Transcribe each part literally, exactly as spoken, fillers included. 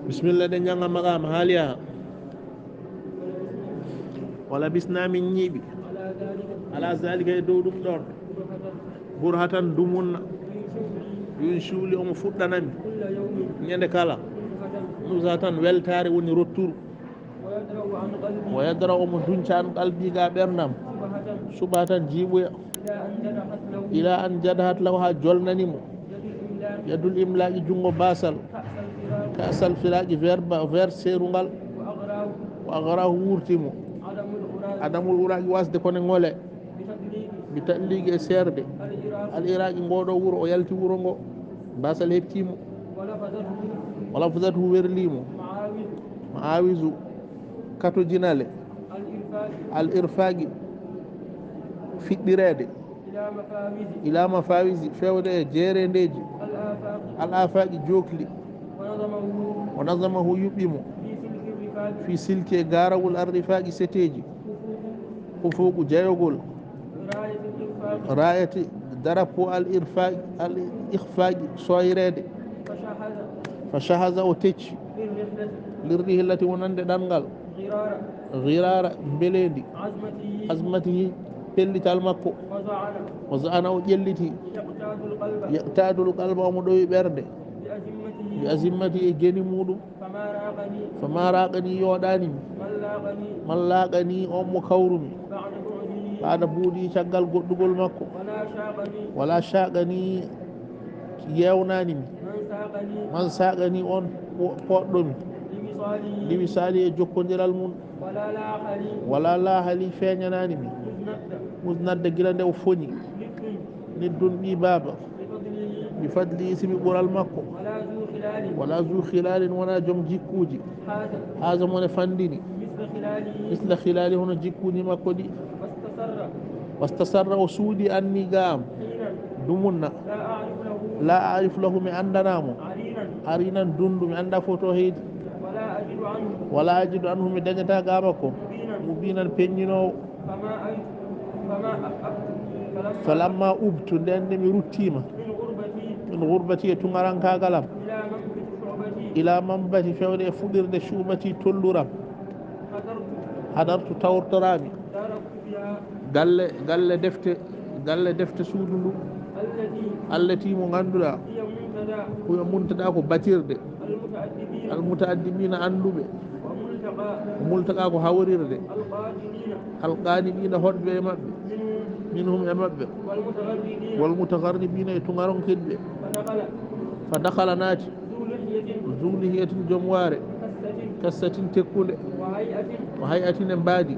Bismillah, ɗen jannga maqaama haaliya. Wala bisna min ñiiɓi. Ala zalika, e dow ɗum ɗon. Burhatan, dumunna. Yun suuli, omo fuɗɗanami. Ñande kala. Nusatan, weltaare woni retour. Wa yadra, omo dunca an qalbi, ga ɓerndam. Subhatan, jiiɓuya. Ila an jadahat lahu, ha jolnani mo. Yadul imlaqi, junngo basal. Kasal firaqi, ver ba-, ver seerungal. Wa agrahu, wurti mo. Adamul uraqi, wasde kone ngole. Bi tadligi, e serde. Al iraqi, ngoɗo wuro, o yalti wuro ngo. Basal heɓti mo. Wa lafazatu, werli mo. Maawizu, katojinale. Al irfaqi, fiɗɗireede. Ila mafawisi, fewde e jeerendeeji. Al afaqi, jookli. Wa nazamahu, yuɓɓi mo. Fi silki e gaarawol arrifaqi seteeji. Ufuqu, jayogol. Raayati, darapo al irfaqi, al ikhfaqi, soyreede. Fa shahaza, o tecci. Lirrihillati, wonande ɗanngal. Ghirara, mbeleendi. Azmatihi, pellital makko. Wa za'ana, o ƴelliti. Yaqtadul qalba, omo ɗowi ɓernde. Bi azimmati, e geni muɗum. Fama raqani, yooɗani mi. Man laqani, on mo kawrumi. Ba'da bu'di, caggal goɗɗugol makko. Wala shaqani, yewnani mi. Man saqani, on po-, poɗɗo mi. Liwisali, e jokkondiral mum. Wala lahali, feeñanani mi. Musnadda, gila nde o foñi. Niddun, ɓi baaba. Bi fadli, simi ɓural makko. Wala zu khilalin, wona joom jikkuuji. Haza, mo ne fandini. Misla khilali, hono jikkuuji makko ɗi. Wastasarra, o suuɗi anni ga am. Dumunna. La a'rifu lahu, mi anndana mo. Arinan, dundu, mi annda foto heydi. Wala ajidu anhu, mi dañata ga makko. Mubinan, peññinoowo. Falamma ubtu, nden nde mi ruttiima. Min gurbati, e tuŋarankaagal am. Ila manbati, fewde e fuɗirde, shu'bati, tolluram. Hadartu, tawtoraami. Galle, galle defte, galle defte suudu ndu. Allati, mo ngannduɗaa. Huwa muntada, ko batirde. Almutaaddibiina, annduɓe. Multaqa, ko hawrirde. Alqaanidiina, hoɗɓe e maɓɓe. Minhum, e maɓɓe. Walmutagarribiina, e tuŋaronkiɗɓe. Fa dakhala, naati. Zu lihiyatin, joom waare. Kassatin, tekkunde. Wa hay'atin, e mbaadi.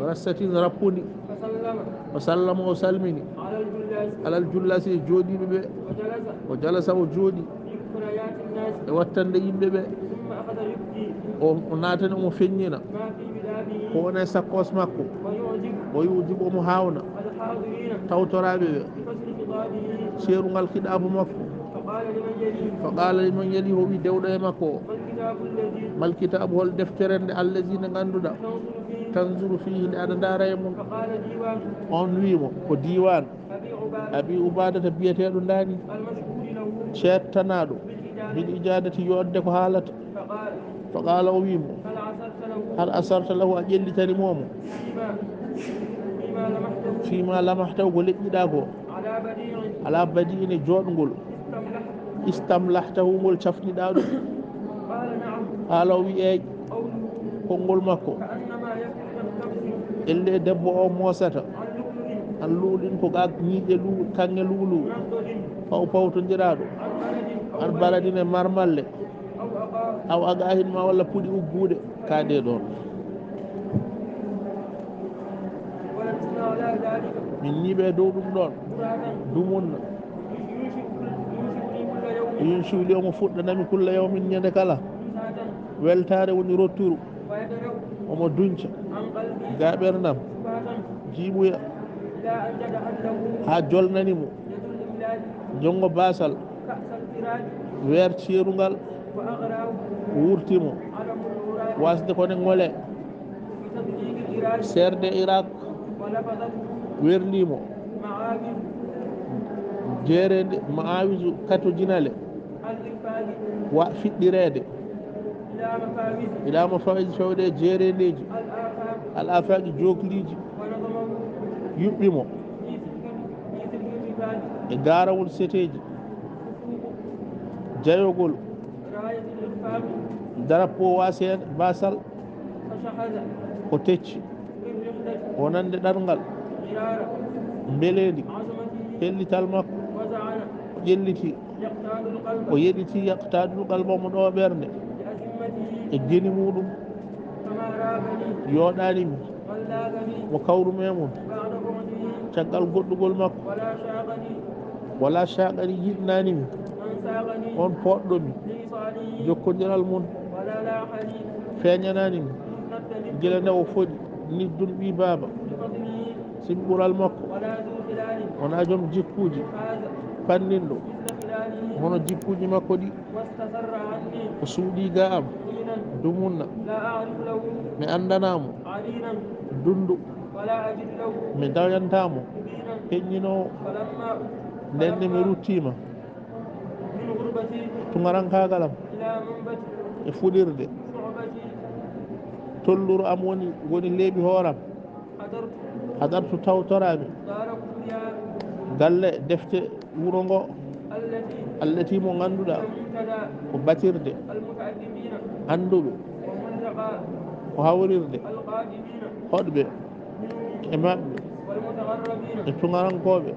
Rassatin, rappundi. Wa sallama, o salmini. Alal jullasi, e jooɗiiɓe ɓe. Wa jalasa, o jooɗi. E wattande yimɓe ɓe. O, o naatani, omo feññina. Ko woni e sakkos makko. O yujibu, omo haawna. Tawtoraaɓe ɓe. Seerungal kiɗaabu makko. Fa qaala liman yali, o wi dewɗo e makko o. Mal kitaabu, hol deftere nde, allazi, nde ngannduɗaa. Tanzuru fihi, nde aɗa ndaara e mum. On wi mo, ko diiwaan. Abi Ubaadata biyeteeɗo ndaani, ceettanaaɗo, bil ijaadati, yoɗde ko haalata. Fa qaala, o wi mo, hal asarta lahu, a ƴellitani mo mo? Fima lamahtahu, ko leƴƴiɗaa ko. Ala badi'in, e jooɗngol. Istamlahtahu, ngol cafniɗaa ɗum. Qaala, o wi eey. Konngol makko. Elde debbo o moosata. An lu'lu'in, ko ga ñiiƴe lu-, kaŋŋe lu'lu'u. Paw pawtondiraaɗo. An baladin, e marmalle. Aw aqahin, ma walla puɗi ugguuɗe. Kaade ɗon. Min ñiiɓe e dow ɗum ɗon. Dumunna. Yunsi'u li, omo fuɗɗanami kulla yawmin, ñande kala. Weltaare woni rotturu. Omo dunca ga ɓernam. Jiiɓuya. Haa jolnani mo. Jonngo baasal. Weer ceerungal. Wurti mo. Wasde kone ngole. Serde Irak. Werlimo. Jeerende, ma'awizu, katojinale. Wa fiɗɗireede. إلى مفاوز fewde e jeereendeeji, الآفاق al-afaaqi jookliiji, ونظمه yuɓɓi mo في سلك في سلك الرباط e gaarawol seteeji, جيوغول راية الإخفاق darapo waaseen baasal فشحذ ko tecci بالرحلة wonande ɗanngal غرار mbeleendi عظمته pellital makko وزعن ƴelliti يقتاد القلب o yeɗiti يقتاد القلب mo ɗo ɓernde بأزمته e geni muɗum كما رابني yooɗani mi من لاذني mo kawrumi e mum بعد بعده caggal goɗɗugol makko ولا شاقني wala shaaqani yiɗnani mi من ساقني on poɗɗo mi لوصاله jokkondiral mum ولا لاحني feeñanani mi مذ ند gila nde o foɗi niddun ɓi baaba بفضله sibu ɓural makko ولا ذو خلال wona joom jikkuuji فاز panninɗo مثل خلاله hono jikkuuji makko ɗi واستسر عني o suuɗi ga am حينا dumunna لا أعرف له mi anndana mo عرينا dundu ولا أجد له mi dañanta mo مبينا peññinoowo فلما nden nde mi ruttiima من غربتي tungarankaagal am إلى منبت e fuɗirde شعبتي tolluru am woni woni leeɓi hooram حضرت hadartu tawtoraami دار كبرياء galle defte wuro ngo التي allati mo ngannduɗaa هي منتدى ko batirde المتأدبين annduɓe وملتقى ko hawrirde القادمين hoɗɓe منهم e maɓɓe والمتغربين e tungarankooɓe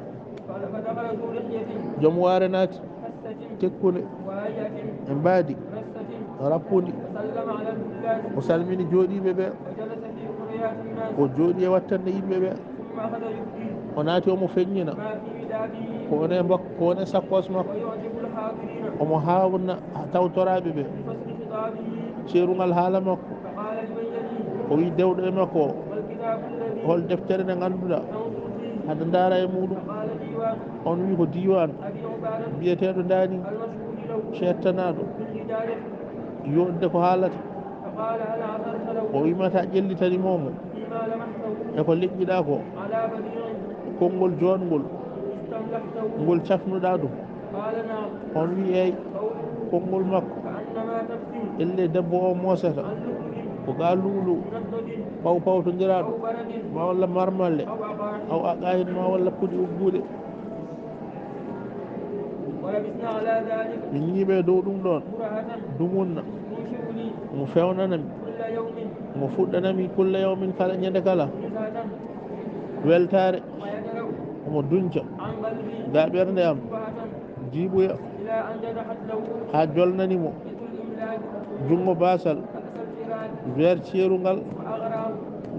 فدخل ذو لحية joom waare naati فسة tekkunde وهيئة e mbaadi رثة rappundi وسلم على الحلاة o salmini jooɗiiɓe ɓe وجلس في أخريات الناس o jooɗi e wattande yimɓe ɓe ثم أخذ يبدي o naati omo feññina ما في وداده ko wone mbok ko wone sakkos makko ويعجب الحاضرين omo haawna tawtoraaɓe ɓe بفصل خطابه ceerungal haala makko فقال لمن يليه o wi dewɗo e makko o والكتاب الذي hol deftere nde ngannduɗaa تنظر فيه aɗa ndaara e muɗum فقال ديوان on wi ko diiwaan أبي عبادة biyeteeɗo ndaani المشهود له ceettanaaɗo بالإجابة yodde ko haalata فقال هل عثرت له o wimata ƴellitani momo فيما لمحته e ko leƴƴiɗa ko على بديع konngol joɗngol استملحته ngol cafnuɗa ɗum قال نعم on wi eyi قوله konngol makko كأنما تبسم elle debbo o mosata عن لؤلؤ ko ga luulu منضد pawpawtodiraɗo أو ورد ma walla marmalle أو عقار aw aqahin ma walla puɗi ugguɗe ولبثنا على ذلك min ñiiɓe dow ɗum ɗon برهة dumunna تنشئ لي mo fewnanami كل يوم mo fuɗɗanami kulla yawmin kala ñande kala نزهة weltare ويدرأ omo dunca عن قلبي ga ɓernde am شبهة jiiɓuya إلى أن جنحت له haa jolnani mo يد الإملاك junngo baasal كأس الفراق weer ceerungal وأغرى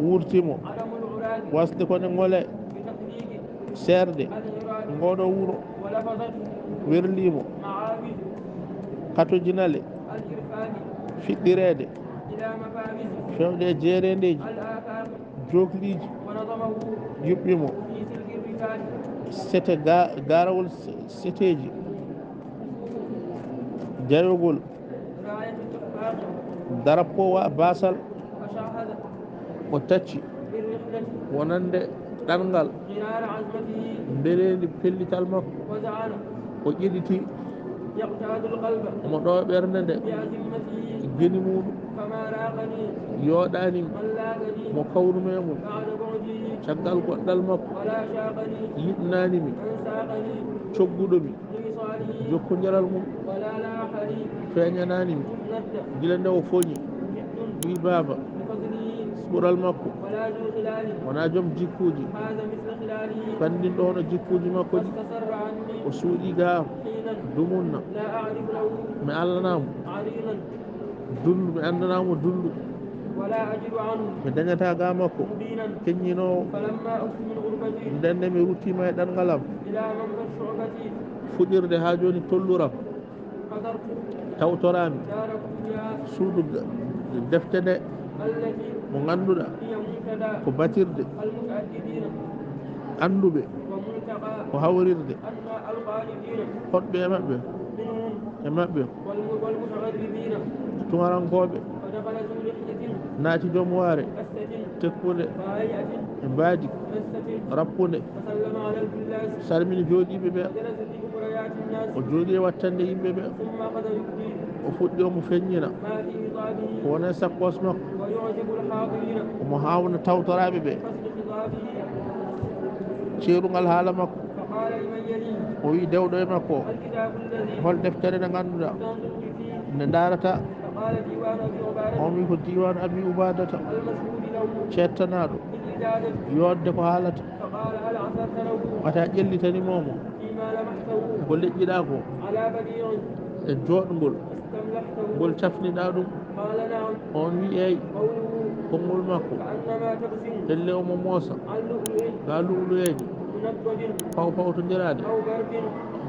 wurti mo عدم العراق wasde ko ne ŋole بتقليد seerde العراق ngoɗo wuro ولفظت werlimo معاوذ katojinale العرفان fiɗɗireede إلى مفاوز fewde e jeerendeeji الآفاق jookliiji ونظمه yuɓɓi mo في سلك الرفات sete ga- garawol se- seteeji jayogol راية الإخفاق darapo wa basal فشاهد o tacci بالرحلة wonande ɗanngal غرار عزمته mberendi pellital makko وزعن o ƴeɗiti يقتاد القلب omo ɗo ɓernde nde بأزمته geni muɗum فما راقني yooɗani mi من لاقني mo kawrumi e mum بعد بعده caggal goɗɗal makko ولا شاقني yiɗnani mi من ساقني cogguɗo mi لوصاله jokkondiral mum ولا لاحني feeñanani mi مذ ند gila nde o foñi جد wi baaba بفضله ɓural makko ولا ذو خلال wona joom jikkuuji فاز مثل خلاله panndinɗo hono jikkuuji makko ɗi واستسر عني o suuɗi ga am حينا dumunna لا أعرف له mi allanamo عرينا dundu mi anndanamo dundu ولا أجد عنه mi dañata ga makko مبينا keññinoowo فلما عدت من غربتي nden nde mi ruttima e ɗanngal am إلى منبت شعبتي fuɗirde haa jooni tolluram حضرت tawtoraami دار كبرياء suudu ga- defte nde التي mo ngannduɗa هي منتدى ko batirde المتأدبين annduɓe وملتقى ko hawrirde أدنى القالدين hoɗɓe e maɓɓe منهم e maɓɓe والم- والمتغربين tungarankooɓe فدخل ذو لحية naati joom waare فسة tekkude وهيئة e mbaadi رثة rappunde فسلم على الحلاة salmini jooɗiiɓe ɓe وجلس في أخريات الناس o jooɗi e wattande yimɓe ɓe ثم أخذ يبدي O fuɗɗi omo feññina ko wona e sakkoos makko. Omo haawna tawtoraaɓe ɓe ceerungal haala makko. O wi dewɗo e makko o, hol deftere nde ngannduɗaa nde ndaarata? On wi ko diiwaan Abi Ubaadata, ceettanaaɗo, yootde ko haalata. Wata ƴellitani mo mo ko leƴƴiɗaa ko e jooɗngol ngol cafniɗaa ɗum. On wi eey. Konngol makko, elle omo moosa ga lu'lu'eeje paw pawtondiraaɗe,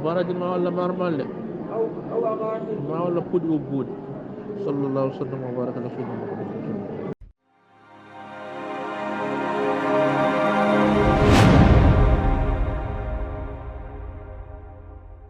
barajin ma walla marmalle ma walla puɗi ubbuuɗi. Sallallahu sallam wa baraka ala sayyidina Muhammad.